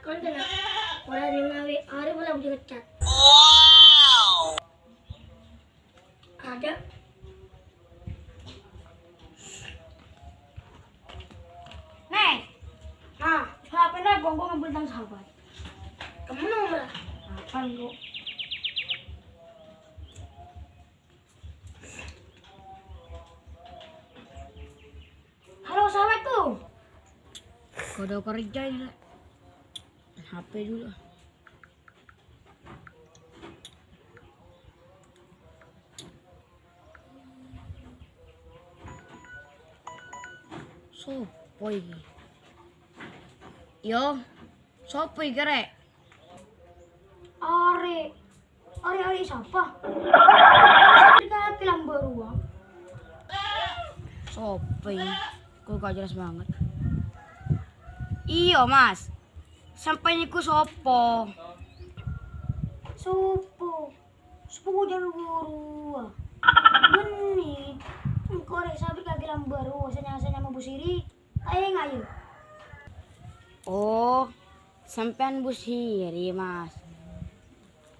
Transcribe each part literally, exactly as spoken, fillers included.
Kon kènè', ora nèng ngawè arè pola budi keccat. Ada. Nè. Nah, siapa nè gonggongan bintang sahabat? Kamu nomor. Apa lu? Halo, sahabatku. Kodok kerja ini, Lè'. H P dulu. Sopo iki? Yo, sopo iki, Rè'? Arè'. Arè'-arè' sapa? Dikati lamba' rowa. Sopo iki? Kok gak jelas banget. Iyo, Mas. Sampèyan iku sopo? Sopo? Sopo jâ' lamba' rowa? Bânnè. Engko' rè' sabâ' kaghi' lamba' rowa, sè nya-, sè nyama Bu Siri. Ayo, ayo. Oh, sampèyan Bu Siri, Mas.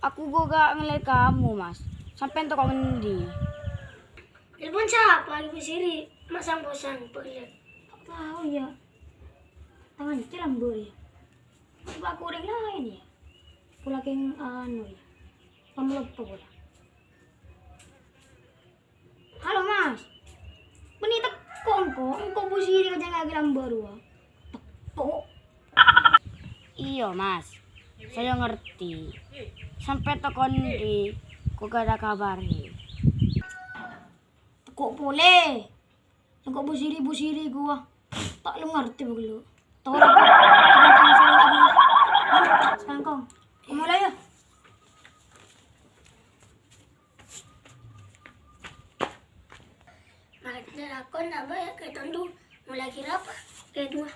Aku kok gak ngeliat kamu, Mas. Sampèyan toko ngendi? Telepon siapa? Ibu Siri, masang-posang, pelit. Tahu ya. Tangan kecil lambur ya. Coba aku orang lain ya. Pula keng anu ya. Pamlepo pula. Halo, Mas. Meni teko engko, engko Bu Siri kacang kaki lambur, wah. Teko. Iyo, Mas. Saya ngerti. Sampai teko ndi, kok gak ada kabar. Teko pole. Engko Bu Siri, Bu Siri gua. Tak lu ngerti begitu. Tau ora? Sekangkong. Mulai ya. Makanya lakon apa ya, kayak tondu. Mulai kira apa? Kayak dua.